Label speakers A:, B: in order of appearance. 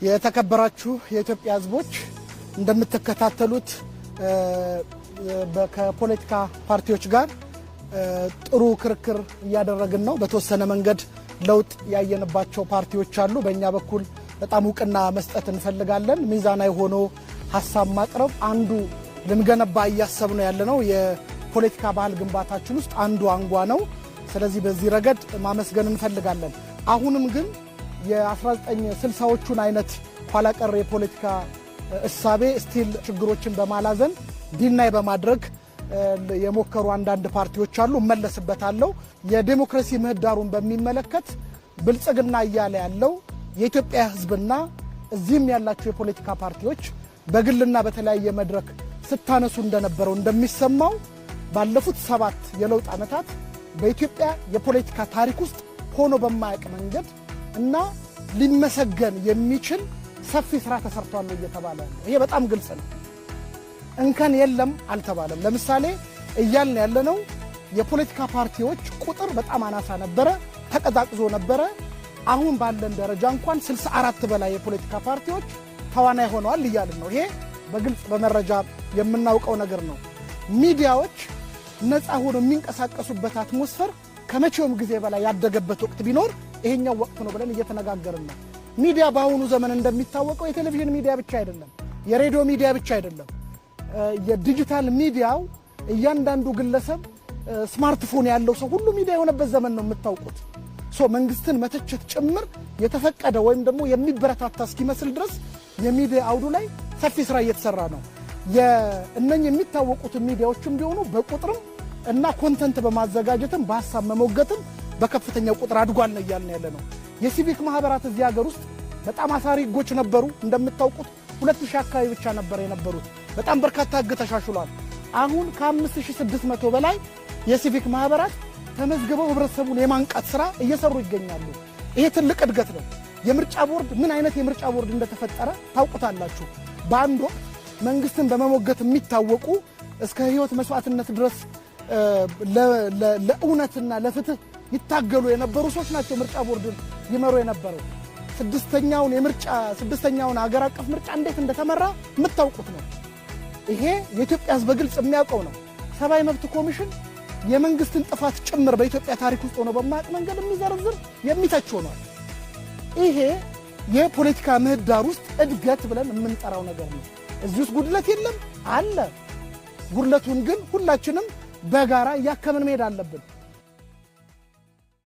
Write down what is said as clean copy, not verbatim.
A: የተከበራችሁ የኢትዮጵያ ሕዝቦች፣ እንደምትከታተሉት ከፖለቲካ ፓርቲዎች ጋር ጥሩ ክርክር እያደረግን ነው። በተወሰነ መንገድ ለውጥ ያየንባቸው ፓርቲዎች አሉ። በእኛ በኩል በጣም እውቅና መስጠት እንፈልጋለን። ሚዛናዊ ሆኖ ሀሳብ ማቅረብ አንዱ ልንገነባ እያሰብነው ያለነው የፖለቲካ ባህል ግንባታችን ውስጥ አንዱ አንጓ ነው። ስለዚህ በዚህ ረገድ ማመስገን እንፈልጋለን። አሁንም ግን የ1960ዎቹን አይነት ኋላቀር የፖለቲካ እሳቤ still ችግሮችን በማላዘን deny በማድረግ የሞከሩ አንዳንድ ፓርቲዎች አሉ። እመለስበታለሁ። የዴሞክራሲ ምህዳሩን በሚመለከት ብልጽግና እያለ ያለው የኢትዮጵያ ሕዝብና እዚህም ያላችሁ የፖለቲካ ፓርቲዎች በግልና በተለያየ መድረክ ስታነሱ እንደነበረው እንደሚሰማው ባለፉት 7 የለውጥ ዓመታት በኢትዮጵያ የፖለቲካ ታሪክ ውስጥ ሆኖ በማያውቅ መንገድ እና ሊመሰገን የሚችል ሰፊ ስራ ተሰርቷል ነው እየተባለ ያለው። ይሄ በጣም ግልጽ ነው። እንከን የለም አልተባለም። ለምሳሌ እያልን ያለነው የፖለቲካ ፓርቲዎች ቁጥር በጣም አናሳ ነበረ፣ ተቀዛቅዞ ነበረ። አሁን ባለን ደረጃ እንኳን 64 በላይ የፖለቲካ ፓርቲዎች ተዋናይ ሆነዋል እያልን ነው። ይሄ በግልጽ በመረጃ የምናውቀው ነገር ነው። ሚዲያዎች ነፃ ሆነው የሚንቀሳቀሱበት atmosphere ከመቼውም ጊዜ በላይ ያደገበት ወቅት ቢኖር ይሄኛው ወቅት ነው ብለን እየተነጋገርን ነው። ሚዲያ በአሁኑ ዘመን እንደሚታወቀው የቴሌቪዥን ሚዲያ ብቻ አይደለም፣ የሬዲዮ ሚዲያ ብቻ አይደለም። የዲጂታል ሚዲያው እያንዳንዱ ግለሰብ ስማርትፎን ያለው ሰው ሁሉ ሚዲያ የሆነበት ዘመን ነው የምታውቁት። So መንግስትን መተቸት ጭምር የተፈቀደ ወይም ደግሞ የሚበረታታ እስኪመስል ድረስ የሚዲያ አውዱ ላይ ሰፊ ስራ እየተሰራ ነው። እነኝህ የሚታወቁት ሚዲያዎችም ቢሆኑ በቁጥርም እና content በማዘጋጀትም በሀሳብ መሞገትም በከፍተኛ ቁጥር አድጓል ነው እያልን ያለ ነው። የሲቪክ ማህበራት እዚህ ሀገር ውስጥ በጣም አሳሪ ህጎች ነበሩ። እንደምታውቁት 2000 አካባቢ ብቻ ነበር የነበሩት። በጣም በርካታ ህግ ተሻሽሏል። አሁን ከ5600 በላይ የሲቪክ ማህበራት ተመዝግበው ህብረተሰቡን የማንቃት ስራ እየሰሩ ይገኛሉ። ይሄ ትልቅ እድገት ነው። የምርጫ ቦርድ፣ ምን አይነት የምርጫ ቦርድ እንደተፈጠረ ታውቁታላችሁ። በአንድ ወቅት መንግስትን በመሞገት የሚታወቁ፣ እስከ ህይወት መስዋዕትነት ድረስ ለእውነትና ለፍትህ ይታገሉ የነበሩ ሰዎች ናቸው ምርጫ ቦርድን ይመሩ የነበረው። ስድስተኛውን ሀገር አቀፍ ምርጫ እንዴት እንደተመራ የምታውቁት ነው። ይሄ የኢትዮጵያ ህዝብ በግልጽ የሚያውቀው ነው። ሰብአዊ መብት ኮሚሽን የመንግስትን ጥፋት ጭምር በኢትዮጵያ ታሪክ ውስጥ ሆኖ በማያውቅ መንገድ የሚዘረዝር፣ የሚተች ሆኗል። ይሄ የፖለቲካ ምህዳር ውስጥ እድገት ብለን የምንጠራው ነገር ነው። እዚህ ውስጥ ጉድለት የለም? አለ። ጉድለቱን ግን ሁላችንም በጋራ እያከምን መሄድ አለብን።